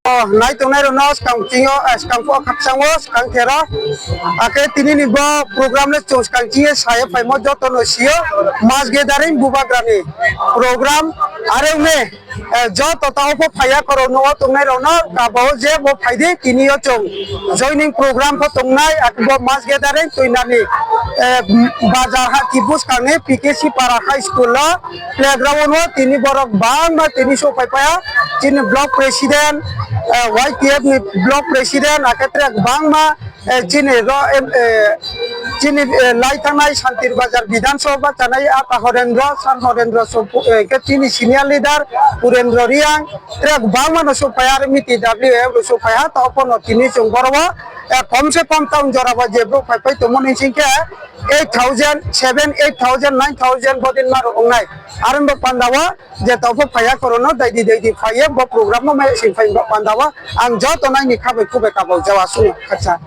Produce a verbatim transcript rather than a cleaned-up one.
O, nai tongnai rok no swkang chingo, eh, swkang po khakchang o, swkang thero. Ake tini ni bo program le chwng swkang chini saya phaimo joto no sio, mass gathering bubagra ni program are me, eh, joto ta opo phaiya korok no o tongnai rok no kabo je bo phaidi tini o chwng joining program pho tongnai ake bo mass gathering tuinani, eh, bazar ha kibuskang ni P K C para high school o playground o tini borok bangma tini sok phai paya chini block president, eh, Y T F ni block president, ake tere bangma, eh, chini ro, em, eh, chini, eh, lai thangnai Santir Bazar Bidhan Sabha chanai Ata Horendra, San Horendra Sopu, eh, ke chini senior leader Purendra Riang, tere bangma no sok phai, aro miti W F rok sok phai ha, to opono tini chwng boro o, eh, kom se kom town jora ba je bro phai phai tongmani sing khe eight thousand, seven, eight thousand, nine thousand bodin ma rok wngnai. Aro bo panda o je topho phaiya khorono daidi daidi phaiye bo program o mai sing phai bo panda o ang joto naini khabai khubai kabau jawa sunu khacha.